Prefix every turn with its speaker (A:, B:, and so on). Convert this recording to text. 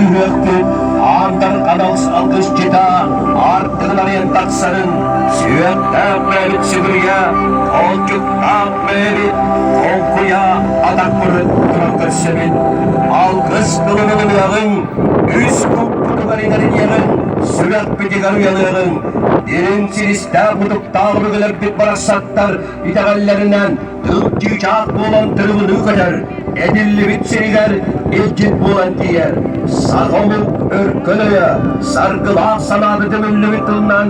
A: Ытык ыһыахпыт Аан Дархан алгысчыта аартыгын арыйан тахсарын сүөктээх бэйэбит сүгүрүйэ, холдьуктаах бэйэбит холкуйа атахпытын туран көрсөбүт. Алгыс тылын ылыныаҕыҥ, үс куппутугар иҥэриниэҕиҥ, сүрэхпитигэр уйалыаҕыҥ, дириҥ силистээх мутуктаах өбүгэлэрбит барахсаттар итэҕэллэринэн тыл чыычаах буолан тырыбыныы көтөр, этиллибит сиригэр илдьит буолан тиийэр. Саха омук өркөн өйө, саргылаах санаата түмүллүбүт тылынан.